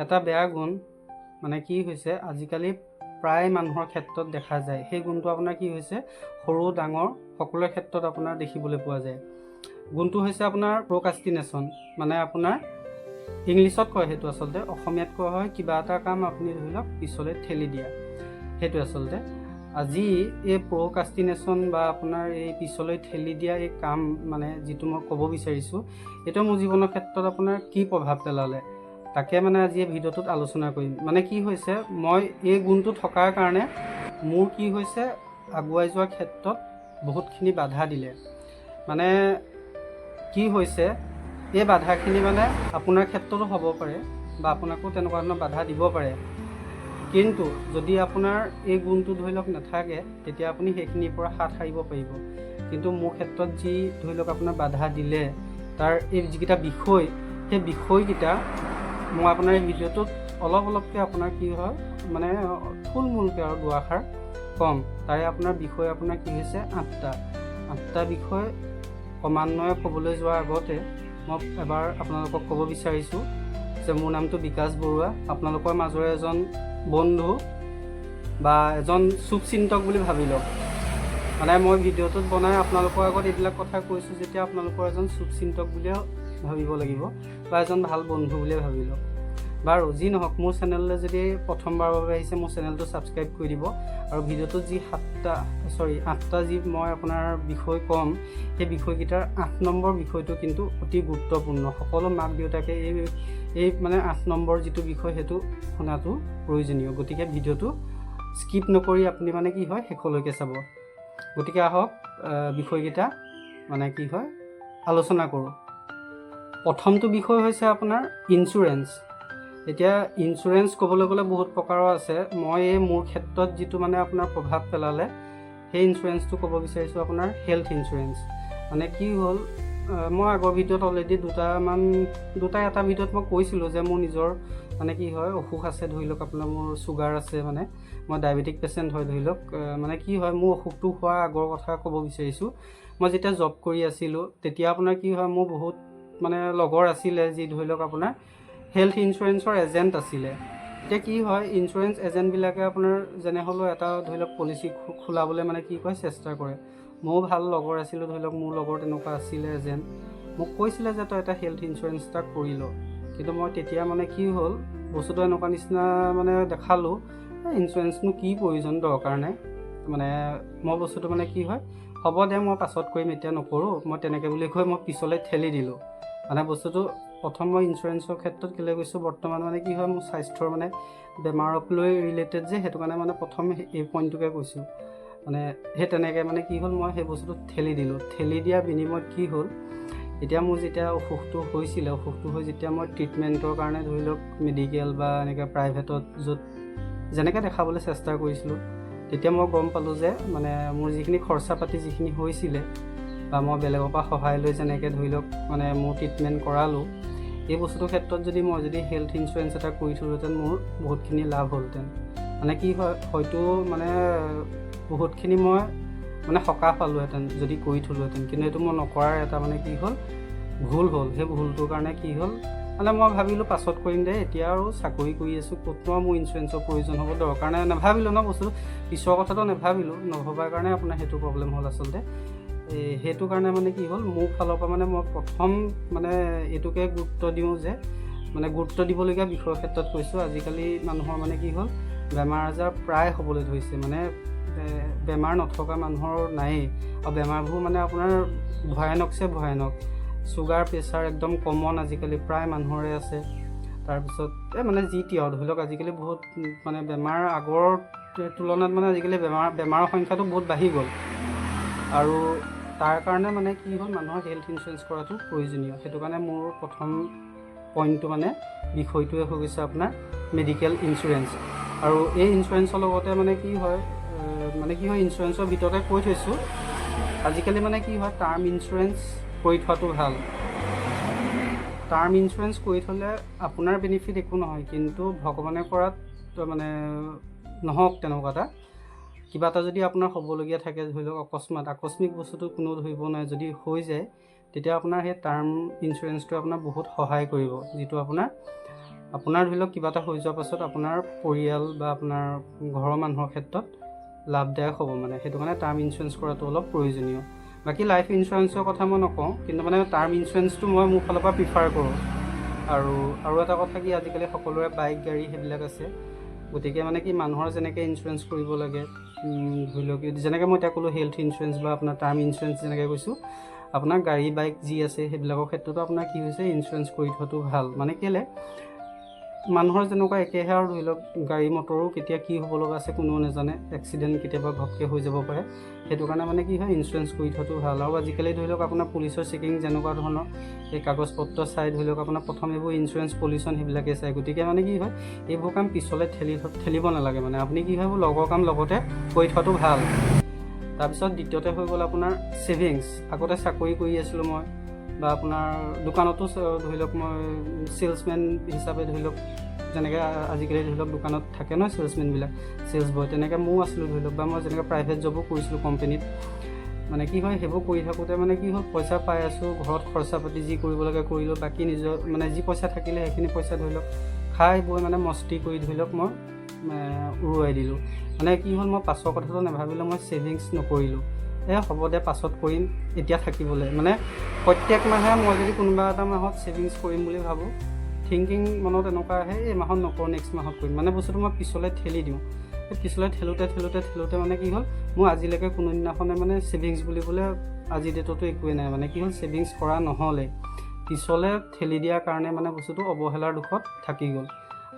এটা বেয়া গুণ মানে কি হৈছে, আজিকালি প্ৰায় মানুহৰ ক্ষেত্ৰত দেখা যায়। সেই গুণটো আপোনাৰ কি হৈছে, সৰু ডাঙৰ সকলোৰে ক্ষেত্ৰত আপোনাৰ দেখিবলৈ পোৱা যায়। গুণটো হৈছে আপোনাৰ প্ৰ'কাষ্টিনেশ্যন, মানে আপোনাৰ ইংলিছত কয় সেইটো, আচলতে অসমীয়াত কোৱা হয় কিবা এটা কাম আপুনি ধৰি লওক পিছলৈ ঠেলি দিয়া। সেইটো আচলতে আজি এই প্ৰ'কাষ্টিনেশ্যন বা আপোনাৰ এই পিছলৈ ঠেলি দিয়া এই কাম, মানে যিটো মই ক'ব বিচাৰিছোঁ, এইটো মোৰ জীৱনৰ ক্ষেত্ৰত আপোনাৰ কি প্ৰভাৱ পেলালে, তাকে মানে আজি এই ভিডিঅ'টোত আলোচনা কৰিম। মানে কি হৈছে, মই এই গুণটো থকাৰ কাৰণে মোৰ কি হৈছে, আগুৱাই যোৱাৰ ক্ষেত্ৰত বহুতখিনি বাধা দিলে। মানে কি হৈছে, এই বাধাখিনি মানে আপোনাৰ ক্ষেত্ৰতো হ'ব পাৰে বা আপোনাকো তেনেকুৱা ধৰণৰ বাধা দিব পাৰে। কিন্তু যদি আপোনাৰ এই গুণটো ধৰি লওক নাথাকে, তেতিয়া আপুনি সেইখিনিৰ পৰা হাত সাৰিব পাৰিব। কিন্তু মোৰ ক্ষেত্ৰত যি ধৰি লওক আপোনাৰ বাধা দিলে, তাৰ এই যিকেইটা বিষয়, সেই বিষয়কেইটা মই আপোনাৰ এই ভিডিঅ'টোত অলপ অলপকৈ আপোনাৰ কি হয়, মানে থুলমূলকৈ আৰু দুআষাৰ ক'ম। তাৰে আপোনাৰ বিষয় আপোনাৰ কি হৈছে, আঠটা। আঠটা বিষয় ক্ৰমান্বয়ে ক'বলৈ যোৱাৰ আগতে মই এবাৰ আপোনালোকক ক'ব বিচাৰিছোঁ যে মোৰ নামটো বিকাশ বৰুৱা, আপোনালোকৰ মাজৰে এজন বন্ধু বা এজন শুভচিন্তক বুলি ভাবি লওক। মানে মই ভিডিঅ'টোত বনাই আপোনালোকৰ আগত এইবিলাক কথা কৈছোঁ যেতিয়া আপোনালোকৰ এজন শুভচিন্তক বুলিয়ে ভাবিব লাগিব বা এজন ভাল বন্ধু বুলিয়ে ভাবি লওক। বাৰু যি নহওক, মোৰ চেনেললৈ যদি প্ৰথমবাৰৰ বাবে আহিছে, মোৰ চেনেলটো ছাবস্ক্ৰাইব কৰি দিব। আৰু ভিডিঅ'টোত যি সাতটা, চৰি, আঠটা যি মই আপোনাৰ বিষয় ক'ম, সেই বিষয়কেইটাৰ 8 নম্বৰ বিষয়টো কিন্তু অতি গুৰুত্বপূৰ্ণ। সকলো মাক দেউতাকে এই এই মানে 8 নম্বৰ যিটো বিষয়, সেইটো শুনাটো প্ৰয়োজনীয়। গতিকে ভিডিঅ'টো স্কিপ নকৰি আপুনি মানে কি হয়, শেষলৈকে চাব। গতিকে আহক, বিষয়কেইটা মানে কি হয়, আলোচনা কৰোঁ। প্ৰথমটো বিষয় হৈছে আপোনাৰ ইঞ্চুৰেঞ্চ। এতিয়া ইঞ্চুৰেঞ্চ ক'বলৈ গ'লে বহুত প্ৰকাৰৰ আছে। মই এই মোৰ ক্ষেত্ৰত যিটো মানে আপোনাৰ প্ৰভাৱ পেলালে, সেই ইঞ্চুৰেঞ্চটো ক'ব বিচাৰিছোঁ, আপোনাৰ হেল্থ ইঞ্চুৰেঞ্চ। মানে কি হ'ল, মই আগৰ ভিডিঅ'ত অলৰেডি দুটামান, দুটা এটা ভিডিঅ'ত মই কৈছিলোঁ যে মোৰ নিজৰ মানে কি হয়, অসুখ আছে। ধৰি লওক আপোনাৰ মোৰ চুগাৰ আছে, মানে মই ডায়েবেটিক পেচেণ্ট হয়। ধৰি লওক মানে কি হয়, মোৰ অসুখটো হোৱাৰ আগৰ কথা ক'ব বিচাৰিছোঁ। মই যেতিয়া জব কৰি আছিলোঁ, তেতিয়া আপোনাৰ কি হয়, মোৰ বহুত মানে লগৰ আছিলে যি ধৰি লওক আপোনাৰ হেল্থ ইঞ্চুৰেঞ্চৰ এজেণ্ট আছিলে। এতিয়া কি হয়, ইঞ্চুৰেঞ্চ এজেণ্টবিলাকে আপোনাৰ যেনে হ'লেও এটা ধৰি লওক পলিচি খোলাবলৈ মানে কি কয়, চেষ্টা কৰে। ময়ো ভাল লগৰ আছিলোঁ, ধৰি লওক মোৰ লগৰ তেনেকুৱা আছিলে এজেণ্ট। মোক কৈছিলে যে তই এটা হেল্থ ইঞ্চুৰেঞ্চ এটা কৰি ল। কিন্তু মই তেতিয়া মানে কি হ'ল, বস্তুটো এনেকুৱা নিচিনা মানে দেখালোঁ, ইঞ্চুৰেঞ্চনো কি প্ৰয়োজন, দৰকাৰ নাই। মানে মই বস্তুটো মানে কি হয়, হ'ব দে, মই পাছত কৰিম, এতিয়া নকৰোঁ, মই তেনেকৈ বুলি কৈ মই পিছলৈ ঠেলি দিলোঁ। মানে বস্তুটো প্ৰথম মই ইঞ্চুৰেঞ্চৰ ক্ষেত্ৰত কেলৈ কৈছোঁ, বৰ্তমান মানে কি হয়, মোৰ স্বাস্থ্যৰ মানে বেমাৰক লৈ ৰিলেটেড যে, সেইটো কাৰণে মানে প্ৰথম এই পইণ্টটোকে কৈছোঁ। মানে সেই তেনেকৈ মানে কি হ'ল, মই সেই বস্তুটো ঠেলি দিলোঁ। ঠেলি দিয়াৰ বিনিময়ত কি হ'ল, এতিয়া মোৰ যেতিয়া অসুখটো হৈছিলে, অসুখটো হৈ যেতিয়া মই ট্ৰিটমেণ্টৰ কাৰণে ধৰি লওক মেডিকেল বা এনেকৈ প্ৰাইভেটত য'ত যেনেকৈ দেখাবলৈ চেষ্টা কৰিছিলোঁ, তেতিয়া মই গম পালোঁ যে মানে মোৰ যিখিনি খৰচা পাতি যিখিনি হৈছিলে বা মই বেলেগৰ পৰা সহায় লৈ যেনেকৈ ধৰি লওক মানে মোৰ ট্ৰিটমেণ্ট কৰালোঁ, এই বস্তুটোৰ ক্ষেত্ৰত যদি মই যদি হেল্থ ইঞ্চুৰেঞ্চ এটা কৰি থলোহেঁতেন, মোৰ বহুতখিনি লাভ হ'লহেঁতেন। মানে কি হয়, হয়তো মানে বহুতখিনি মই মানে সকাহ পালোহেঁতেন যদি কৰি থলোহেঁতেন। কিন্তু এইটো মই নকৰাৰ এটা মানে কি হ'ল, ভুল হ'ল। সেই ভুলটোৰ কাৰণে কি হ'ল, মানে মই ভাবিলোঁ পাছত কৰিম দে, এতিয়া আৰু চাকৰি কৰি আছোঁ, ক'তনো আৰু মোৰ ইঞ্চুৰেঞ্চৰ প্ৰয়োজন হ'ব, দৰকাৰ নাই। নাভাবিলোঁ ন বস্তুটো, পিছৰ কথাটো নাভাবিলোঁ। নভবাৰ কাৰণে আপোনাৰ সেইটো প্ৰব্লেম হ'ল আচলতে। এই সেইটো কাৰণে মানে কি হ'ল, মোৰ ফালৰ পৰা মানে মই প্ৰথম মানে এইটোকে গুৰুত্ব দিওঁ যে মানে গুৰুত্ব দিবলগীয়া বিষয়ৰ ক্ষেত্ৰত কৈছোঁ, আজিকালি মানুহৰ মানে কি হ'ল, বেমাৰ আজাৰ প্ৰায় হ'বলৈ ধৰিছে। মানে বেমাৰ নথকা মানুহৰ নায়েই আৰু বেমাৰবোৰ মানে আপোনাৰ ভয়ানকছে ভয়ানক। চুগাৰ, প্ৰেছাৰ একদম কমন আজিকালি প্ৰায় মানুহৰে আছে। তাৰপিছত এই মানে যি টি আৰু ধৰি লওক আজিকালি বহুত মানে বেমাৰ, আগৰ তুলনাত মানে আজিকালি বেমাৰৰ সংখ্যাটো বহুত বাঢ়ি গ'ল। আৰু তাৰ কাৰণে মানে কি হ'ল, মানুহৰ হেল্থ ইঞ্চুৰেঞ্চ কৰাটো প্ৰয়োজনীয়। সেইটো কাৰণে মোৰ প্ৰথম পইণ্টটো মানে বিষয়টোৱে হৈ গৈছে আপোনাৰ মেডিকেল ইঞ্চুৰেঞ্চ। আৰু এই ইঞ্চুৰেঞ্চৰ লগতে মানে কি হয়, ইঞ্চুৰেঞ্চৰ ভিতৰতে কৈ থৈছোঁ, আজিকালি মানে কি হয়, টাৰ্ম ইঞ্চুৰেঞ্চ কৰি থোৱাটো ভাল। টাৰ্ম ইঞ্চুৰেঞ্চ কৰি থ'লে আপোনাৰ বেনিফিট একো নহয়, কিন্তু ভগৱানে কৰাত মানে নহওক তেনেকুৱা এটা কিবা এটা যদি আপোনাৰ হ'বলগীয়া থাকে, ধৰি লওক অকস্মাত, আকস্মিক বস্তুটো কোনো ধৰিব নোৱাৰে, যদি হৈ যায়, তেতিয়া আপোনাৰ সেই টাৰ্ম ইঞ্চুৰেঞ্চটোৱে আপোনাৰ বহুত সহায় কৰিব, যিটো আপোনাৰ আপোনাৰ ধৰি লওক কিবা এটা হৈ যোৱাৰ পাছত আপোনাৰ পৰিয়াল বা আপোনাৰ ঘৰৰ মানুহৰ ক্ষেত্ৰত লাভদায়ক হ'ব। মানে সেইটো কাৰণে টাৰ্ম ইঞ্চুৰেঞ্চ কৰাটো অলপ প্ৰয়োজনীয়। বাকী লাইফ ইঞ্চুৰেঞ্চৰ কথা মই নকওঁ, কিন্তু মানে টাৰ্ম ইঞ্চুৰেঞ্চটো মই মোৰ ফালৰ পৰা প্ৰিফাৰ কৰোঁ। আৰু আৰু এটা কথা কি, আজিকালি সকলোৰে বাইক, গাড়ী সেইবিলাক আছে। গতিকে মানে কি, মানুহৰ যেনেকৈ ইঞ্চুৰেঞ্চ কৰিব লাগে, ধৰি লওক যেনেকৈ মই এতিয়া ক'লোঁ হেল্থ ইঞ্চুৰেঞ্চ বা আপোনাৰ টাৰ্ম ইঞ্চুৰেঞ্চ যেনেকৈ কৈছোঁ, আপোনাৰ গাড়ী, বাইক যি আছে সেইবিলাকৰ ক্ষেত্ৰতো আপোনাৰ কি হৈছে, ইঞ্চুৰেঞ্চ কৰি থোৱাটো ভাল। মানে কেলৈ, মানুহৰ যেনেকুৱা একেহে আৰু ধৰি লওক গাড়ী মটৰো কেতিয়া কি হ'ব লগা আছে কোনেও নাজানে, এক্সিডেণ্ট কেতিয়াবা ঘপকৈ হৈ যাব পাৰে। সেইটো কাৰণে মানে কি হয়, ইঞ্চুৰেঞ্চ কৰি থোৱাটো ভাল। আৰু আজিকালি ধৰি লওক আপোনাৰ পুলিচৰ চেকিং যেনেকুৱা ধৰণৰ, এই কাগজ পত্ৰ চাই ধৰি লওক আপোনাৰ প্ৰথম এইবোৰ ইঞ্চুৰেঞ্চ, পলিউশ্যন সেইবিলাকে চায়। গতিকে মানে কি হয়, এইবোৰ কাম পিছলৈ ঠেলিব নালাগে। মানে আপুনি কি হয়, এইবোৰ লগৰ কাম লগতে কৰি থোৱাটো ভাল। তাৰপিছত দ্বিতীয়তে হৈ গ'ল আপোনাৰ ছেভিংছ। আগতে চাকৰি কৰি আছিলোঁ মই বা আপোনাৰ দোকানতো ধৰি লওক মই চেলছমেন হিচাপে, ধৰি লওক যেনেকৈ আজিকালি ধৰি লওক দোকানত থাকে ন চেলছমেনবিলাক, চেলছ বয়, তেনেকৈ ময়ো আছিলোঁ ধৰি লওক, বা মই যেনেকৈ প্ৰাইভেট জবো কৰিছিলোঁ কোম্পেনীত। মানে কি হয়, সেইবোৰ কৰি থাকোঁতে মানে কি হ'ল, পইচা পাই আছোঁ, ঘৰত খৰচা পাতি যি কৰিব লাগে কৰিলোঁ, বাকী নিজৰ মানে যি পইচা থাকিলে সেইখিনি পইচা ধৰি লওক খাই বৈ মানে মস্তি কৰি ধৰি লওক মই উৰুৱাই দিলোঁ। মানে কি হ'ল, মই পাছৰ কথাটো নাভাবিলোঁ, মই ছেভিংছ নকৰিলোঁ। এই হ'ব দে, পাছত কৰিম, এতিয়া থাকিবলৈ। মানে প্ৰত্যেক মাহে মই যদি কোনোবা এটা মাহত ছেভিংছ কৰিম বুলি ভাবোঁ, থিংকিং মনত এনেকুৱা আহে, এই মাহত নকৰোঁ, নেক্সট মাহত কৰিম। মানে বস্তুটো মই পিছলৈ ঠেলি দিওঁ। সেই পিছলৈ ঠেলোতে ঠেলোতে ঠেলোতে মানে কি হ'ল, মোৰ আজিলৈকে কোনোদিনাখনে মানে ছেভিংছ বুলিবলৈ আজিৰ ডেটতো একোৱেই নাই। মানে কি হ'ল, ছেভিংছ কৰা নহ'লে, পিছলৈ ঠেলি দিয়াৰ কাৰণে মানে বস্তুটো অৱহেলাৰ দুখত থাকি গ'ল।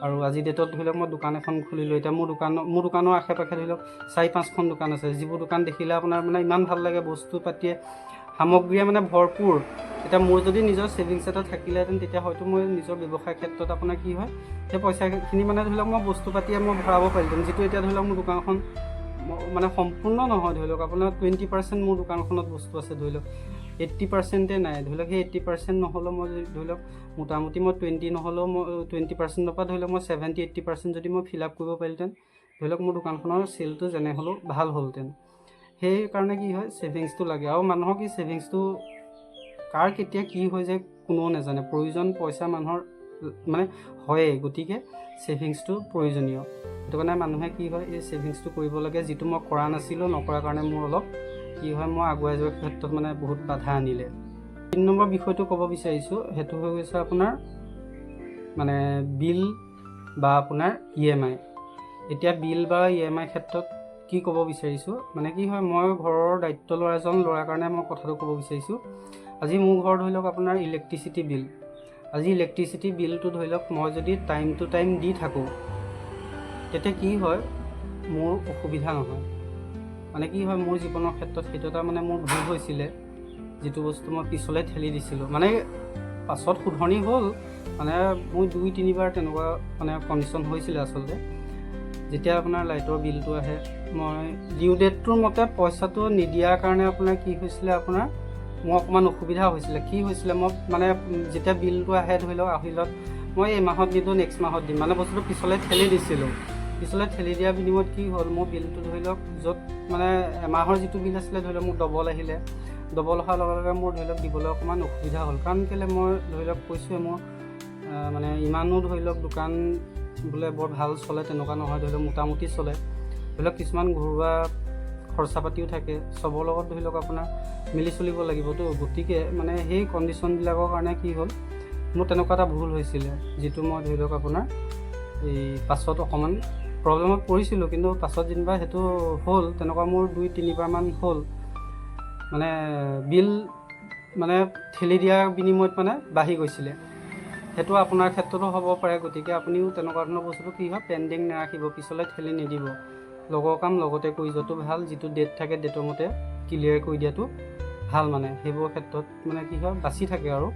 আৰু আজিৰ ডেটত ধৰি লওক মই দোকান এখন খুলিলোঁ। এতিয়া মোৰ দোকানৰ আশে পাশে ধৰি লওক চাৰি পাঁচখন দোকান আছে, যিবোৰ দোকান দেখিলে আপোনাৰ মানে ইমান ভাল লাগে, বস্তু পাতিয়ে সামগ্ৰীয়ে মানে ভৰপূৰ। এতিয়া মোৰ যদি নিজৰ ছেভিংছ এটা থাকিলেহেঁতেন, তেতিয়া হয়তো মই নিজৰ ব্যৱসায় ক্ষেত্ৰত আপোনাৰ কি হয়, সেই পইচাখিনি মানে ধৰি লওক মই বস্তু পাতিয়ে মই ভৰাব পাৰিলোহেঁতেন। যিটো এতিয়া ধৰি লওক মোৰ দোকানখন মানে সম্পূৰ্ণ নহয়, ধৰি লওক আপোনাৰ 20% মোৰ দোকানখনত বস্তু আছে, ধৰি লওক 80%-এ নাই। ধৰি লওক সেই 80% নহ'লেও মই যদি ধৰি লওক মোটামুটি মই 20 নহ'লেও মই 20%-ৰ পৰা ধৰি লওক মই 70-80% যদি মই ফিল আপ কৰিব পাৰিলোহেঁতেন, ধৰি লওক মোৰ দোকানখনৰ চেলটো যেনে হ'লেও ভাল হ'লহেঁতেন। সেইকাৰণে কি হয়, ছেভিংছটো লাগে। আৰু মানুহৰ কি, ছেভিংছটো কাৰ কেতিয়া কি হৈ যায় কোনেও নাজানে। প্ৰয়োজন পইচা মানুহৰ মানে হয়েই, গতিকে ছেভিংছটো প্ৰয়োজনীয়। সেইটো কাৰণে মানুহে কি হয়, এই ছেভিংছটো কৰিব লাগে, যিটো মই কৰা নাছিলোঁ। নকৰাৰ কাৰণে মোৰ অলপ কি হয়, মই আগুৱাই যোৱাৰ ক্ষেত্ৰত মানে বহুত বাধা আনিলে। 3 নম্বৰ বিষয়টো ক'ব বিচাৰিছোঁ, সেইটো হৈ গৈছে আপোনাৰ মানে বিল বা আপোনাৰ ইএমআই। এতিয়া বিল বা ইএমআই ক্ষেত্ৰত কি ক'ব বিচাৰিছোঁ, মানে কি হয়, মই ঘৰৰ দায়িত্ব লোৱা এজন ল'ৰাৰ কাৰণে মই কথাটো ক'ব বিচাৰিছোঁ। আজি মোৰ ঘৰ ধৰি লওক আপোনাৰ ইলেক্ট্ৰিচিটি বিল, আজি ইলেক্ট্ৰিচিটি বিলটো ধৰি লওক মই যদি টাইম টু টাইম দি থাকোঁ, তেতিয়া কি হয়, মোৰ অসুবিধা নহয়। মানে কি হয়, মোৰ জীৱনৰ ক্ষেত্ৰত সেইটো এটা মানে মোৰ ভুল হৈছিলে, যিটো বস্তু মই পিছলৈ ঠেলি দিছিলোঁ। মানে পাছত শুধৰণি হ'ল। মানে মোৰ দুই তিনিবাৰ তেনেকুৱা মানে কণ্ডিশ্যন হৈছিলে আচলতে। যেতিয়া আপোনাৰ লাইটৰ বিলটো আহে, মই ডিউ ডেটটোৰ মতে পইচাটো নিদিয়াৰ কাৰণে আপোনাৰ কি হৈছিলে, আপোনাৰ মোৰ অকণমান অসুবিধা হৈছিলে। কি হৈছিলে, মই মানে যেতিয়া বিলটো আহে ধৰি লওক আহিলত, মই এই মাহত নিদিওঁ, নেক্সট মাহত দিম, মানে বস্তুটো পিছলৈ ঠেলি দিছিলোঁ। পিছলৈ ঠেলি দিয়াৰ বিনিময়ত কি হ'ল, মোৰ বিলটো ধৰি লওক য'ত মানে এমাহৰ যিটো বিল আছিলে, ধৰি লওক মোৰ ডবল আহিলে। ডবল অহাৰ লগে লগে মোৰ ধৰি লওক দিবলৈ অকণমান অসুবিধা হ'ল। কাৰণ কেলৈ, মই ধৰি লওক কৈছোঁৱে, মোৰ মানে ইমানো ধৰি লওক দোকান বোলে বৰ ভাল চলে তেনেকুৱা নহয়, ধৰি লওক মোটামুটি চলে। ধৰি লওক কিছুমান ঘৰুৱা খৰচা পাতিও থাকে, চবৰ লগত ধৰি লওক আপোনাৰ মিলি চলিব লাগিবতো। গতিকে মানে সেই কণ্ডিশ্যনবিলাকৰ কাৰণে কি হ'ল, মোৰ তেনেকুৱা এটা ভুল হৈছিলে, যিটো মই ধৰি লওক আপোনাৰ এই পাছত অকণমান প্ৰব্লেমত পৰিছিলোঁ। কিন্তু পাছত যেনিবা সেইটো হ'ল। তেনেকুৱা মোৰ দুই তিনিবাৰমান হ'ল, মানে বিল মানে ঠেলি দিয়াৰ বিনিময়ত মানে বাঢ়ি গৈছিলে। সেইটো আপোনাৰ ক্ষেত্ৰতো হ'ব পাৰে। গতিকে আপুনিও তেনেকুৱা ধৰণৰ বস্তুটো কি হয়, পেণ্ডিং নাৰাখিব, পিছলৈ ঠেলি নিদিব। লগৰ কাম লগতে কৰি যোৱাটো ভাল। যিটো ডেট থাকে, ডেটৰ মতে ক্লিয়াৰ কৰি দিয়াটো ভাল। মানে সেইবোৰ ক্ষেত্ৰত মানে কি হয়, বাচি থাকে। আৰু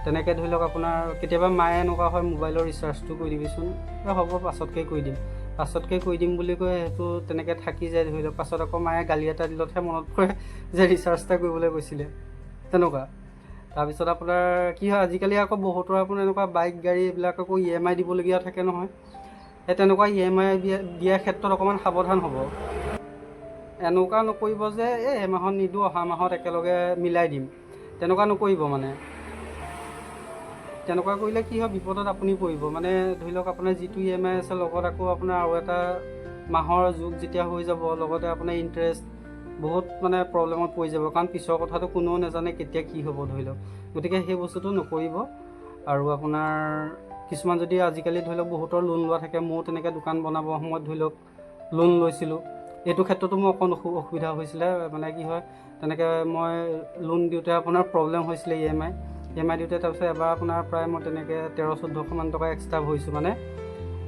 তেনেকৈ ধৰি লওক আপোনাৰ কেতিয়াবা মায়ে এনেকুৱা হয়, মোবাইলৰ ৰিচাৰ্জটো কৰি দিবিচোন, এই হ'ব, পাছতকৈ কৰি দিম, পাছতকৈ কৰি দিম বুলি কৈ সেইটো তেনেকৈ থাকি যায়। ধৰি লওক পাছত আকৌ মায়ে গালি এটা দিলতহে মনত পৰে যে ৰিচাৰ্জ এটা কৰিবলৈ কৈছিলে, তেনেকুৱা। তাৰপিছত আপোনাৰ কি হয়, আজিকালি আকৌ বহুতৰ আপোনাৰ এনেকুৱা বাইক, গাড়ী এইবিলাক আকৌ ইএমআই দিবলগীয়া থাকে নহয়। সেই তেনেকুৱা ইএমআই দিয়াৰ ক্ষেত্ৰত অকণমান সাৱধান হ'ব। এনেকুৱা নকৰিব যে এই এমাহত নিদিওঁ, অহা মাহত একেলগে মিলাই দিম, তেনেকুৱা নকৰিব। মানে তেনেকুৱা কৰিলে কি হয়, বিপদত আপুনি পৰিব। মানে ধৰি লওক আপোনাৰ যিটো ইএমআই আছে, লগত আকৌ আপোনাৰ আৰু এটা মাহৰ যোগ যেতিয়া হৈ যাব, লগতে আপোনাৰ ইণ্টাৰেষ্ট, বহুত মানে প্ৰব্লেমত পৰি যাব। কাৰণ পিছৰ কথাটো কোনেও নাজানে কেতিয়া কি হ'ব ধৰি লওক। গতিকে সেই বস্তুটো নকৰিব। আৰু আপোনাৰ কিছুমান যদি আজিকালি ধৰি লওক বহুতৰ লোন লোৱা থাকে, ময়ো তেনেকৈ দোকান বনাবৰ সময়ত ধৰি লওক লোন লৈছিলোঁ। এইটো ক্ষেত্ৰতো মোৰ অকণ অসুবিধা হৈছিলে। মানে কি হয়, তেনেকৈ মই লোন দিওঁতে আপোনাৰ প্ৰব্লেম হৈছিলে ইএমআই দিওঁতে। তাৰপিছত এবাৰ আপোনাৰ প্ৰায় মই তেনেকৈ 1300-1400মান টকা এক্সট্ৰা ভৰিছোঁ। মানে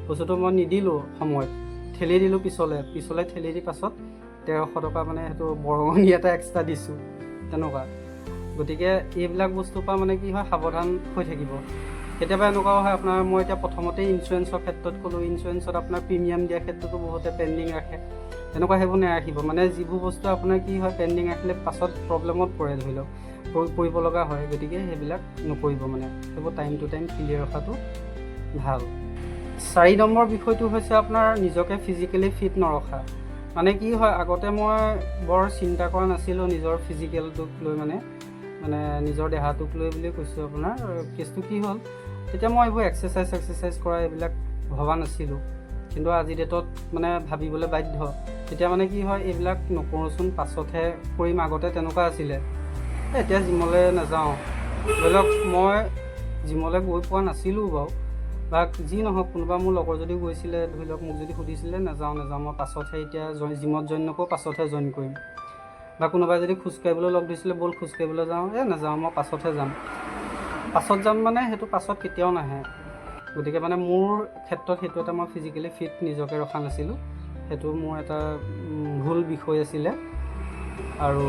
বস্তুটো মই নিদিলোঁ সময়ত, ঠেলি দিলোঁ পিছলৈ পিছলৈ ঠেলি দি পাছত 1300 টকা মানে সেইটো বৰঙণি এটা এক্সট্ৰা দিছোঁ তেনেকুৱা। গতিকে এইবিলাক বস্তুৰ পৰা মানে কি হয়, সাৱধান হৈ থাকিব। কেতিয়াবা এনেকুৱাও হয় আপোনাৰ, মই এতিয়া প্ৰথমতে ইঞ্চুৰেঞ্চৰ ক্ষেত্ৰত ক'লোঁ, ইঞ্চুৰেঞ্চত আপোনাৰ প্ৰিমিয়াম দিয়াৰ ক্ষেত্ৰতো বহুতে পেণ্ডিং ৰাখে। তেনেকুৱা সেইবোৰ নাৰাখিব। মানে যিবোৰ বস্তু আপোনাৰ কি হয়, পেণ্ডিং ৰাখিলে পাছত প্ৰব্লেমত পৰে, ধৰি লওক পৰিব লগা হয়। গতিকে সেইবিলাক নকৰিব। মানে সেইবোৰ টাইম টু টাইম ক্লিয়াৰ ৰখাটো ভাল। 4 নম্বৰ বিষয়টো হৈছে আপোনাৰ নিজকে ফিজিকেলি ফিট নৰখা। মানে কি হয়, আগতে মই বৰ চিন্তা কৰা নাছিলোঁ নিজৰ ফিজিকেলটোক লৈ, মানে মানে নিজৰ দেহাটোক লৈ বুলি কৈছোঁ। আপোনাৰ কেছটো কি হ'ল, তেতিয়া মই এইবোৰ এক্সাৰচাইজ এক্সাৰচাইজ কৰা এইবিলাক ভবা নাছিলোঁ। কিন্তু আজি ডেটত মানে ভাবিবলৈ বাধ্য। তেতিয়া মানে কি হয়, এইবিলাক নকৰোঁচোন, পাছতহে কৰিম। আগতে তেনেকুৱা আছিলে, এতিয়া জিমলৈ নাযাওঁ। ধৰি লওক মই জিমলৈ গৈ পোৱা নাছিলোঁ বাৰু, বা যি নহওক, কোনোবা মোৰ লগৰ যদি গৈছিলে, ধৰি লওক মোক যদি সুধিছিলে, নাযাওঁ নাযাওঁ, মই পাছতহে, এতিয়া জিমত জইন নকৰোঁ, পাছতহে জইন কৰিম। বা কোনোবাই যদি খোজকাঢ়িবলৈ লগ ধৰিছিলে, ব'ল খোজকাঢ়িবলৈ যাওঁ, এই নাযাওঁ, মই পাছতহে যাম, পাছত যাম। মানে সেইটো পাছত কেতিয়াও নাহে। গতিকে মানে মোৰ ক্ষেত্ৰত সেইটো এটা, মই ফিজিকেলি ফিট নিজকে ৰখা নাছিলোঁ, সেইটো মোৰ এটা ভুল বিষয় আছিলে। আৰু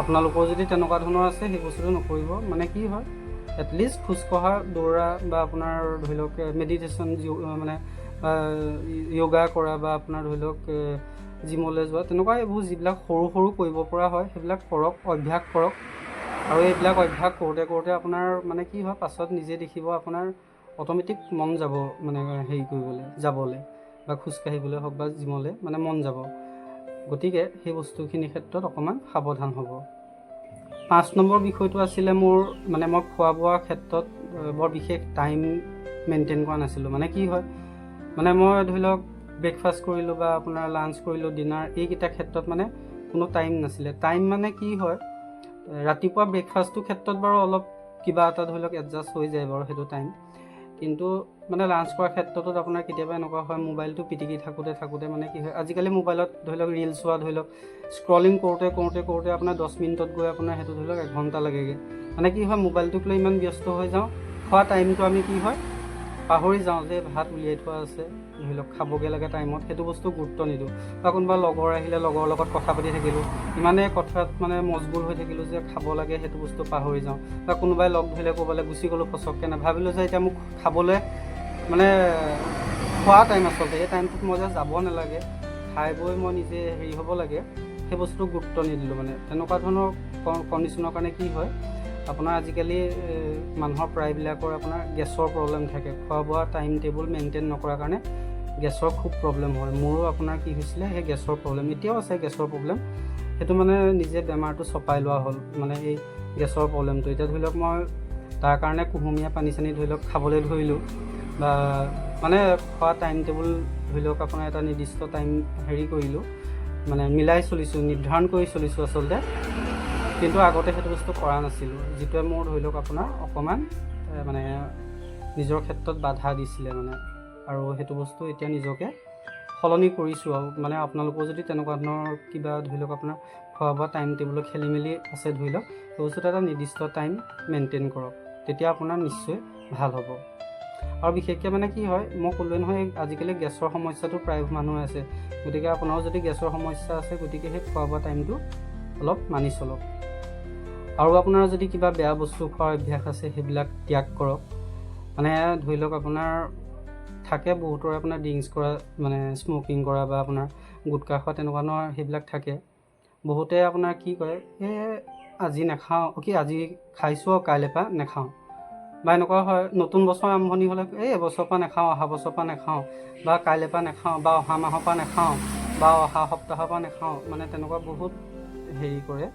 আপোনালোকৰ যদি তেনেকুৱা ধৰণৰ আছে, সেই বস্তুটো নকৰিব। মানে কি হয়, এটলিষ্ট খোজকঢ়া, দৌৰা বা আপোনাৰ ধৰি লওক মেডিটেশ্যন, মানে য়োগা কৰা বা আপোনাৰ ধৰি লওক জিমলৈ যোৱা, তেনেকুৱা এইবোৰ যিবিলাক সৰু সৰু কৰিব পৰা হয়, সেইবিলাক কৰক, অভ্যাস কৰক। আৰু এইবিলাক অভ্যাস কৰোঁতে কৰোঁতে আপোনাৰ মানে কি হয়, পাছত নিজে দেখিব আপোনাৰ অট'মেটিক মন যাব, মানে হেৰি কৰিবলৈ যাবলৈ বা খোজকাঢ়িবলৈ হওক বা জিমলৈ মানে মন যাব। গতিকে সেই বস্তুখিনিৰ ক্ষেত্ৰত অকণমান সাৱধান হ'ব। 5 নম্বৰ বিষয়টো আছিলে মোৰ, মানে মই খোৱা বোৱাৰ ক্ষেত্ৰত বৰ বিশেষ টাইম মেইনটেইন কৰা নাছিলোঁ। মানে কি হয়, মানে মই ধৰি লওক ব্ৰেকফাষ্ট কৰিলোঁ বা আপোনাৰ লাঞ্চ কৰিলোঁ, ডিনাৰ, এইকেইটা ক্ষেত্ৰত মানে কোনো টাইম নাছিলে। টাইম মানে কি হয়, ৰাতিপুৱা ব্ৰেকফাষ্টটোৰ ক্ষেত্ৰত বাৰু অলপ কিবা এটা ধৰি লওক এডজাষ্ট হৈ যায় বাৰু সেইটো টাইম। কিন্তু মানে লাঞ্চ কৰাৰ ক্ষেত্ৰতো আপোনাৰ কেতিয়াবা এনেকুৱা হয়, মোবাইলটো পিটিকি থাকোঁতে থাকোঁতে মানে কি হয়, আজিকালি মোবাইলত ধৰি লওক ৰিলচ চোৱা, ধৰি লওক স্ক্ৰলিং কৰোঁতে কৰোঁতে কৰোঁতে আপোনাৰ 10 মিনিটত গৈ আপোনাৰ সেইটো ধৰি লওক এঘণ্টা লাগেগৈ। মানে কি হয়, মোবাইলটোক লৈ ইমান ব্যস্ত হৈ যাওঁ, খোৱা টাইমটো আমি কি হয় পাহৰি যাওঁ যে ভাত উলিয়াই থোৱা আছে, ধৰি লওক খাবগৈ লাগে টাইমত, সেইটো বস্তু গুৰুত্ব নিদিওঁ। বা কোনোবা লগৰ আহিলে লগৰ লগত কথা পাতি থাকিলোঁ, ইমানেই কথাত মানে মচগুল হৈ থাকিলোঁ যে খাব লাগে সেইটো বস্তু পাহৰি যাওঁ। বা কোনোবাই লগ ধৰিলে ক'ৰবালৈ গুচি গ'লোঁ, ফচককৈ নাভাবিলোঁ যে এতিয়া মোক খাবলৈ মানে খোৱা টাইম, আচলতে এই টাইমটোত মই যে যাব নালাগে, খাই বৈ মই নিজে হেৰি হ'ব লাগে, সেই বস্তুটো গুৰুত্ব নিদিলোঁ। মানে তেনেকুৱা ধৰণৰ কণ্ডিশ্যনৰ কাৰণে কি হয়, আপোনাৰ আজিকালি মানুহৰ প্ৰায়বিলাকৰ আপোনাৰ গেছৰ প্ৰব্লেম থাকে। খোৱা বোৱা টাইম টেবুল মেইনটেইন নকৰাৰ কাৰণে গেছৰ খুব প্ৰব্লেম হয়। মোৰো আপোনাৰ কি হৈছিলে, সেই গেছৰ প্ৰব্লেম এতিয়াও আছে। গেছৰ প্ৰব্লেম সেইটো মানে নিজে বেমাৰটো চপাই লোৱা হ'ল, মানে এই গেছৰ প্ৰব্লেমটো। এতিয়া ধৰি লওক মই তাৰ কাৰণে কুহুমীয়া পানী চানী ধৰি লওক খাবলৈ ধৰিলোঁ, বা মানে খোৱা টাইম টেবুল ধৰি লওক আপোনাৰ এটা নিৰ্দিষ্ট টাইম হেৰি কৰিলোঁ, মানে মিলাই চলিছোঁ, নিৰ্ধাৰণ কৰি চলিছোঁ আচলতে। কিন্তু আগতে সেইটো বস্তু কৰা নাছিলোঁ, যিটোৱে মোৰ ধৰি লওক আপোনাৰ অকণমান মানে নিজৰ ক্ষেত্ৰত বাধা দিছিলে মানে। আৰু সেইটো বস্তু এতিয়া নিজকে সলনি কৰিছোঁ। আৰু মানে আপোনালোকৰ যদি তেনেকুৱা ধৰণৰ কিবা ধৰি লওক আপোনাৰ খোৱা বোৱা টাইম টেবুলত খেলি মেলি আছে ধৰি লওক, সেই বস্তুটো এটা নিৰ্দিষ্ট টাইম মেইনটেইন কৰক, তেতিয়া আপোনাৰ নিশ্চয় ভাল হ'ব। আৰু বিশেষকৈ মানে কি হয়, মই ক'লোৱে নহয়, আজিকালি গেছৰ সমস্যাটো প্ৰায় মানুহৰে আছে। গতিকে আপোনাৰো যদি গেছৰ সমস্যা আছে, গতিকে সেই খোৱা বোৱা টাইমটো অলপ মানি চলক। আৰু আপোনাৰ যদি কিবা বেয়া বস্তু খোৱাৰ অভ্যাস আছে, সেইবিলাক ত্যাগ কৰক। মানে ধৰি লওক আপোনাৰ থাকে বহুতৰে আপোনাৰ ড্ৰিংকছ কৰা, মানে স্মকিং কৰা বা আপোনাৰ গুটখা খোৱা, তেনেকুৱা ধৰণৰ সেইবিলাক থাকে। বহুতে আপোনাৰ কি কৰে, এই আজি নাখাওঁ, কি আজি খাইছোঁ আৰু কাইলৈৰ পৰা নাখাওঁ। বা এনেকুৱা হয়, নতুন বছৰ আৰম্ভণি হ'লে এই এবছৰৰ পৰা নাখাওঁ, অহা বছৰৰ পৰা নাখাওঁ, বা কাইলৈৰ পৰা নাখাওঁ, বা অহা মাহৰ পৰা নাখাওঁ, বা অহা সপ্তাহৰ পৰা নাখাওঁ। মানে তেনেকুৱা বহুত হেৰি কৰে,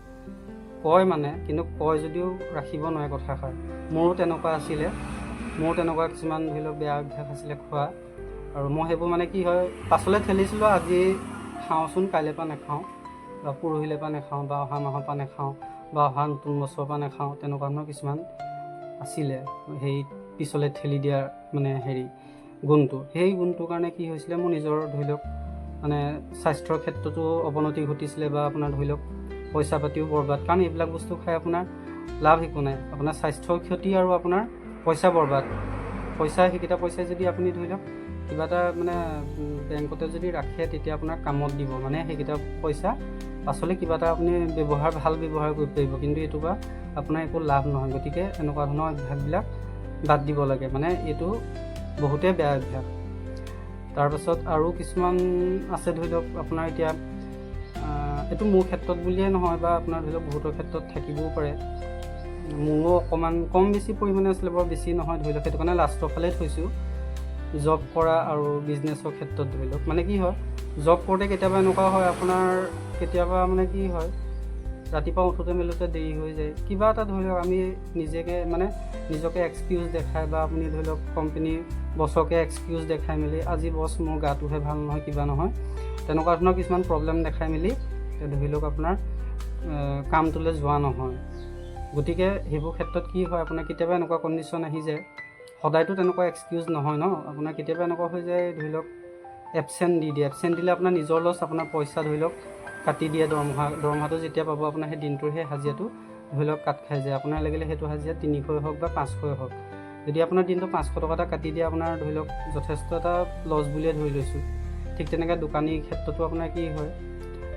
কয় মানে, কিন্তু কয় যদিও ৰাখিব নোৱাৰে কথাষাৰ। মোৰো তেনেকুৱা আছিলে। মোৰ তেনেকুৱা কিছুমান ধৰি লওক বেয়া অভ্যাস আছিলে খোৱা, আৰু মই সেইবোৰ মানে কি হয় পাছলৈ ঠেলিছিলোঁ, আজি খাওঁচোন কাইলৈৰ পৰা নাখাওঁ, বা পৰহিলৈ পৰা নাখাওঁ, বা অহা মাহৰ পৰা নাখাওঁ, বা অহা নতুন বছৰৰ পৰা নাখাওঁ, তেনেকুৱা ধৰণৰ কিছুমান আছিলে সেই পিছলৈ ঠেলি দিয়াৰ মানে হেৰি গুণটো। সেই গুণটোৰ কাৰণে কি হৈছিলে, মোৰ নিজৰ ধৰি লওক মানে স্বাস্থ্যৰ ক্ষেত্ৰতো অৱনতি ঘটিছিলে, বা আপোনাৰ ধৰি লওক পইচা পাতিও বৰবাদ। কাৰণ এইবিলাক বস্তু খাই আপোনাৰ লাভ একো নাই, আপোনাৰ স্বাস্থ্যৰ ক্ষতি আৰু আপোনাৰ পইচা বৰবাদ। পইচা সেইকেইটা পইচাই যদি আপুনি ধৰি লওক কিবা এটা মানে বেংকতে যদি ৰাখে, তেতিয়া আপোনাৰ কামত দিব, মানে সেইকেইটা পইচা পাছলৈ কিবা এটা আপুনি ব্যৱহাৰ ভাল ব্যৱহাৰ কৰিব পাৰিব, কিন্তু এইটোৰ পৰা আপোনাৰ একো লাভ নহয়। গতিকে এনেকুৱা ধৰণৰ অভ্যাসবিলাক বাদ দিব লাগে, মানে এইটো বহুতেই বেয়া অভ্যাস। তাৰপাছত আৰু কিছুমান আছে ধৰি লওক আপোনাৰ এতিয়া এইটো মোৰ ক্ষেত্ৰত বুলিয়ে নহয়, বা আপোনাৰ ধৰি লওক বহুতৰ ক্ষেত্ৰত থাকিবও পাৰে, মোৰো অকণমান কম বেছি পৰিমাণে আছিলে, বৰ বেছি নহয় ধৰি লওক, সেইটো কাৰণে লাষ্টৰ ফালে থৈছোঁ। জব কৰা আৰু বিজনেছৰ ক্ষেত্ৰত ধৰি লওক মানে কি হয়, জব কৰোঁতে কেতিয়াবা এনেকুৱা হয় আপোনাৰ, কেতিয়াবা মানে কি হয় ৰাতিপুৱা উঠোঁতে মেলোঁতে দেৰি হৈ যায়, কিবা এটা ধৰি লওক আমি নিজকে মানে নিজকে এক্সকিউজ দেখাই, বা আপুনি ধৰি লওক কোম্পানীৰ বছকে এক্সকিউজ দেখাই মেলি আজি বছ মোৰ গাটোহে ভাল নহয়, কিবা নহয়, তেনেকুৱা ধৰণৰ কিছুমান প্ৰব্লেম দেখাই মেলি ধৰি লওক আপোনাৰ কামটোলৈ যোৱা নহয়। গতিকে সেইবোৰ ক্ষেত্ৰত কি হয় আপোনাৰ কেতিয়াবা এনেকুৱা কণ্ডিশ্যন আহি যায়, সদায়তো তেনেকুৱা এক্সকিউজ নহয় ন, আপোনাৰ কেতিয়াবা এনেকুৱা হৈ যায় ধৰি লওক এবচেণ্ট দি দিয়ে, এবচেণ্ট দিলে আপোনাৰ নিজৰ লছ, আপোনাৰ পইচা ধৰি লওক কাটি দিয়ে, দৰমহাটো যেতিয়া পাব আপোনাৰ সেই দিনটোৰ সেই হাজিৰাটো ধৰি লওক কাট খাই যায়। আপোনাৰ লাগিলে সেইটো হাজিৰা 300 হওক বা 500 হওক, যদি আপোনাৰ দিনটো 500 টকা এটা কাটি দিয়ে, আপোনাৰ ধৰি লওক যথেষ্ট এটা লছ বুলিয়ে ধৰি লৈছোঁ। ঠিক তেনেকৈ দোকানীৰ ক্ষেত্ৰতো আপোনাৰ কি হয়,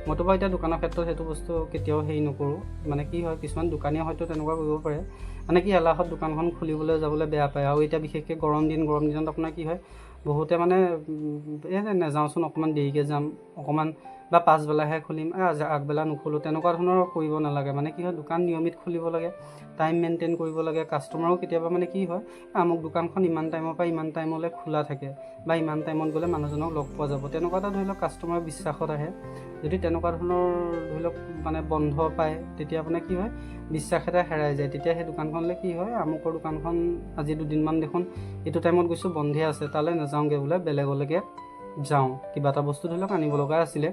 মইতো বাৰু এতিয়া দোকানৰ ক্ষেত্ৰত সেইটো বস্তু কেতিয়াও হেৰি নকৰোঁ, মানে কি হয় কিছুমান দোকানীয়ে হয়তো তেনেকুৱা কৰিব পাৰে, মানে কি এলাহত দোকানখন খুলিবলৈ যাবলৈ বেয়া পায়। আৰু এতিয়া বিশেষকৈ গৰম দিন, গৰম দিনত আপোনাৰ কি হয় বহুতে মানে এই নাযাওঁচোন অকণমান দেৰিকৈ যাম, অকণমান বা পাছবেলাহে খুলিম, এই আগবেলা নুখোলোঁ, তেনেকুৱা ধৰণৰ কৰিব নালাগে। মানে কি হয় দোকান নিয়মিত খুলিব লাগে, টাইম মেইনটেইন কৰিব লাগে। কাষ্টমাৰো কেতিয়াবা মানে কি হয়, আমুক দোকানখন ইমান টাইমৰ পৰা ইমান টাইমলৈ খোলা থাকে, বা ইমান টাইমত গ'লে মানুহজনক লগ পোৱা যাব, তেনেকুৱা এটা ধৰি লওক কাষ্টমাৰ বিশ্বাসত আহে। যদি তেনেকুৱা ধৰণৰ ধৰি লওক মানে বন্ধ পায়, তেতিয়া আপোনাৰ কি হয় বিশ্বাস এটা হেৰাই যায়। তেতিয়া সেই দোকানখনলৈ কি হয়, আমুকৰ দোকানখন আজি দুদিনমান দেখোন এইটো টাইমত গৈছোঁ বন্ধে আছে, তালৈ নাযাওঁগৈ বোলে, বেলেগলৈকে যাওঁ, কিবা এটা বস্তু ধৰি লওক আনিব লগা আছিলে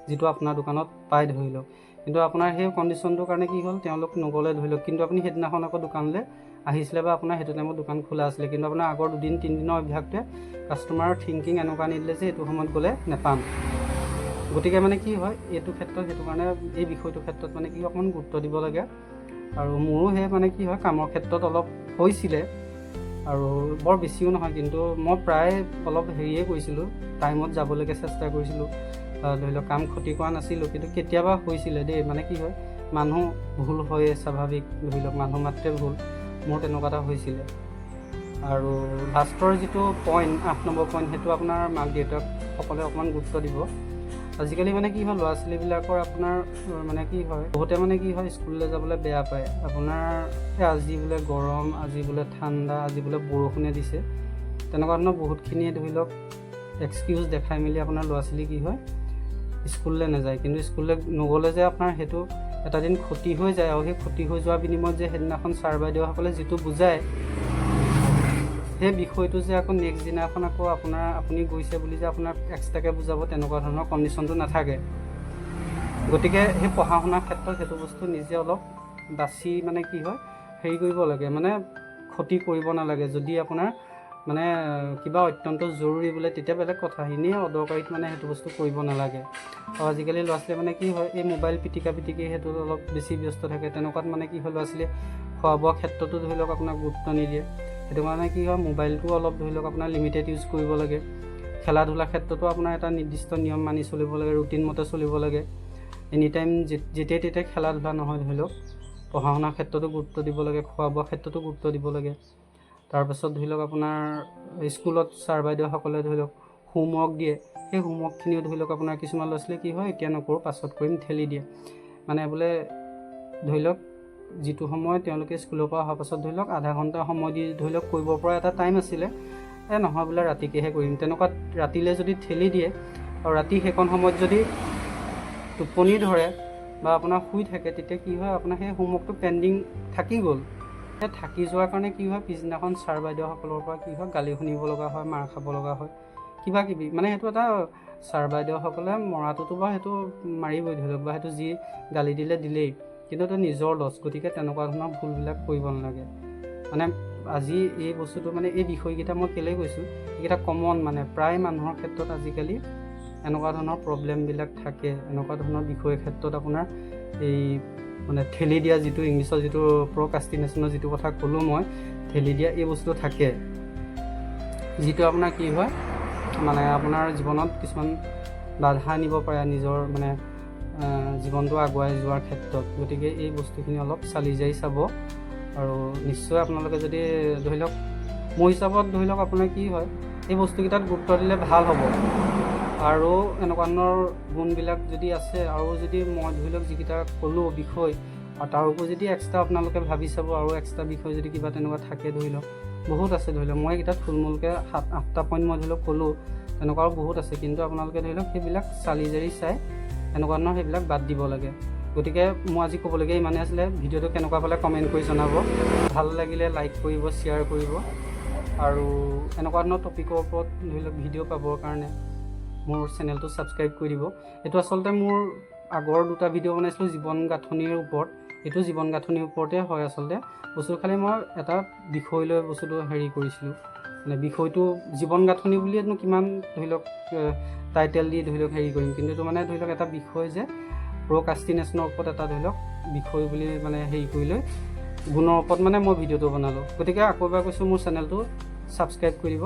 যিটো আপোনাৰ দোকানত পাই ধৰি লওক, কিন্তু আপোনাৰ সেই কণ্ডিশ্যনটোৰ কাৰণে কি হ'ল তেওঁলোক নগ'লে ধৰি লওক, কিন্তু আপুনি সেইদিনাখন আকৌ দোকানলৈ আহিছিলে বা আপোনাৰ সেইটো টাইমত দোকান খোলা আছিলে, কিন্তু আপোনাৰ আগৰ দুদিন তিনিদিনৰ অভ্যাসটোৱে কাষ্টমাৰৰ থিংকিং এনেকুৱা আনি দিলে যে এইটো সময়ত গ'লে নেপাম। গতিকে মানে কি হয় এইটো ক্ষেত্ৰত, সেইটো কাৰণে এই বিষয়টোৰ ক্ষেত্ৰত মানে কি অকণমান গুৰুত্ব দিব লাগে। আৰু মোৰো সেই মানে কি হয় কামৰ ক্ষেত্ৰত অলপ হৈছিলে, আৰু বৰ বেছিও নহয়, কিন্তু মই প্ৰায় অলপ হেৰিয়ে কৰিছিলোঁ, টাইমত যাবলৈকে চেষ্টা কৰিছিলোঁ, ধৰি লওক কাম ক্ষতি কৰা নাছিলোঁ, কিন্তু কেতিয়াবা হৈছিলে দেই, মানে কি হয় মানুহ ভুল হয়ে স্বাভাৱিক, ধৰি লওক মানুহ মাত্ৰে ভুল, মোৰ তেনেকুৱা এটা হৈছিলে। আৰু লাষ্টৰ যিটো পইণ্ট 8 নম্বৰ পইণ্ট, সেইটো আপোনাৰ মাক দেউতাকসকলে অকণমান গুৰুত্ব দিব। আজিকালি মানে কি হয় ল'ৰা ছোৱালীবিলাকৰ আপোনাৰ মানে কি হয় বহুতে মানে কি হয় স্কুললৈ যাবলৈ বেয়া পায়, আপোনাৰ আজি বোলে গৰম, আজি বোলে ঠাণ্ডা, আজি বোলে বৰষুণে দিছে, তেনেকুৱা ধৰণৰ বহুতখিনিয়ে ধৰি লওক এক্সকিউজ দেখাই মেলি আপোনাৰ ল'ৰা ছোৱালী কি হয় স্কুললৈ নাযায়। কিন্তু স্কুললৈ নগ'লে যে আপোনাৰ সেইটো এটা দিন ক্ষতি হৈ যায়, আৰু সেই ক্ষতি হৈ যোৱাৰ বিনিময়ত যে সেইদিনাখন ছাৰ বাইদেউসকলে যিটো বুজায় সেই বিষয়টো যে আকৌ নেক্সট দিনাখন আকৌ আপোনাৰ আপুনি গৈছে বুলি যে আপোনাক এক্সট্ৰাকৈ বুজাব, তেনেকুৱা ধৰণৰ কণ্ডিশ্যনটো নাথাকে। গতিকে সেই পঢ়া শুনাৰ ক্ষেত্ৰত সেইটো বস্তু নিজে অলপ বাছি মানে কি হয় হেৰি কৰিব লাগে, মানে ক্ষতি কৰিব নালাগে। যদি আপোনাৰ মানে কিবা অত্যন্ত জৰুৰী বোলে তেতিয়া বেলেগ কথা, এনেই অদৰকাৰীত মানে সেইটো বস্তু কৰিব নালাগে। আৰু আজিকালি ল'ৰা ছোৱালীয়ে মানে কি হয় এই মোবাইল পিটিকা পিটিকি সেইটোত অলপ বেছি ব্যস্ত থাকে, তেনেকুৱাত মানে কি হয় ল'ৰা ছোৱালীয়ে খোৱা বোৱা ক্ষেত্ৰতো ধৰি লওক আপোনাক গুৰুত্ব নিদিয়ে। সেইটো কাৰণে কি হয় মোবাইলটো অলপ ধৰি লওক আপোনাৰ লিমিটেড ইউজ কৰিব লাগে। খেলা ধূলাৰ ক্ষেত্ৰতো আপোনাৰ এটা নিৰ্দিষ্ট নিয়ম মানি চলিব লাগে, ৰুটিন মতে চলিব লাগে। এনি টাইম যেতিয়াই তেতিয়াই খেলা ধূলা নহয়, ধৰি লওক পঢ়া শুনাৰ ক্ষেত্ৰতো গুৰুত্ব দিব লাগে, খোৱা বোৱা ক্ষেত্ৰতো গুৰুত্ব দিব লাগে। তাৰপাছত ধৰি লওক আপোনাৰ স্কুলত ছাৰ বাইদেউসকলে ধৰি লওক হোমৱৰ্ক দিয়ে, সেই হোমৱৰ্কখিনিও ধৰি লওক আপোনাৰ কিছুমান ল'ৰা ছোৱালীয়ে কি হয় এতিয়া নকৰোঁ পাছত কৰিম ঠেলি দিয়ে, মানে বোলে ধৰি লওক যিটো সময় তেওঁলোকে স্কুলৰ পৰা অহাৰ পাছত ধৰি লওক আধা ঘণ্টা সময় দি ধৰি লওক কৰিব পৰা এটা টাইম আছিলে, এই নহয় বোলে ৰাতিকেহে কৰিম, তেনেকুৱাত ৰাতিলৈ যদি ঠেলি দিয়ে আৰু ৰাতি সেইকণ সময়ত যদি টোপনি ধৰে বা আপোনাৰ শুই থাকে, তেতিয়া কি হয় আপোনাৰ সেই হোমৱৰ্কটো পেণ্ডিং থাকি গ'ল। সেই থাকি যোৱাৰ কাৰণে কি হয়, পিছদিনাখন ছাৰ বাইদেউসকলৰ পৰা কি হয়, গালি শুনিব লগা হয়, মাৰ খাব লগা হয়, কিবা কিবি। মানে সেইটো এটা ছাৰ বাইদেউসকলে মৰাটোতো বাৰু সেইটো মাৰিবই ধৰি লওক, বা সেইটো যি গালি দিলে দিলেই, কিন্তু এইটো নিজৰ লছ। গতিকে তেনেকুৱা ধৰণৰ ভুলবিলাক কৰিব নালাগে। মানে আজি এই বস্তুটো, মানে এই বিষয়কেইটা মই কেলৈ কৈছোঁ, এইকেইটা কমন, মানে প্ৰায় মানুহৰ ক্ষেত্ৰত আজিকালি এনেকুৱা ধৰণৰ প্ৰব্লেমবিলাক থাকে। এনেকুৱা ধৰণৰ বিষয়ৰ ক্ষেত্ৰত আপোনাৰ এই মানে ঠেলি দিয়া, যিটো ইংলিছত যিটো প্ৰকাষ্টিনেশ্যনৰ যিটো কথা ক'লোঁ মই, ঠেলি দিয়া এই বস্তুটো থাকে, যিটো আপোনাৰ কি হয়, মানে আপোনাৰ জীৱনত কিছুমান বাধা আনিব পাৰে নিজৰ মানে জীৱনটো আগুৱাই যোৱাৰ ক্ষেত্ৰত। গতিকে এই বস্তুখিনি অলপ চালি জাৰি চাব। আৰু নিশ্চয় আপোনালোকে যদি ধৰি লওক, মোৰ হিচাপত ধৰি লওক আপোনাৰ কি হয়, এই বস্তুকেইটাত গুৰুত্ব দিলে ভাল হ'ব। আৰু এনেকুৱা ধৰণৰ গুণবিলাক যদি আছে, আৰু যদি মই ধৰি লওক যিকেইটা ক'লোঁ বিষয়, আৰু তাৰ উপৰি যদি এক্সট্ৰা আপোনালোকে ভাবি চাব, আৰু এক্সট্ৰা বিষয় যদি কিবা তেনেকুৱা থাকে, ধৰি লওক বহুত আছে। ধৰি লওক মই এইকেইটা থুলমূলকৈ 7-8টা পইণ্ট মই ধৰি লওক ক'লোঁ, তেনেকুৱা আৰু বহুত আছে। কিন্তু আপোনালোকে ধৰি লওক সেইবিলাক চালি জাৰি চাই এনেকুৱা ধৰণৰ সেইবিলাক বাদ দিব লাগে। গতিকে মোৰ আজি ক'বলগীয়া ইমানেই আছিলে। ভিডিঅ'টো কেনেকুৱা পালে কমেণ্ট কৰি জনাব। ভাল লাগিলে লাইক কৰিব, শ্বেয়াৰ কৰিব আৰু এনেকুৱা ধৰণৰ টপিকৰ ওপৰত ধৰি লওক ভিডিঅ' পাবৰ কাৰণে মোৰ চেনেলটো ছাবস্ক্ৰাইব কৰি দিব। এইটো আচলতে মোৰ আগৰ দুটা ভিডিঅ' বনাইছিলোঁ জীৱন গাঁথনিৰ ওপৰত। এইটো জীৱন গাঁথনিৰ ওপৰতে হয় আচলতে বস্তুটো, খালি মই এটা বিষয় লৈ বস্তুটো হেৰি কৰিছিলোঁ। মানে বিষয়টো জীৱন গাঁথনি বুলিয়েনো কিমান ধৰি লওক টাইটেল দি ধৰি লওক হেৰি কৰিম, কিন্তু এইটো মানে ধৰি লওক এটা বিষয় যে প্ৰকাষ্টিনেশ্যনৰ ওপৰত এটা ধৰি লওক বিষয় বুলি মানে হেৰি কৰি লৈ গুণৰ ওপৰত মানে মই ভিডিঅ'টো বনালোঁ। গতিকে আকৌ এবাৰ কৈছোঁ, মোৰ চেনেলটো ছাবস্ক্ৰাইব কৰি দিব।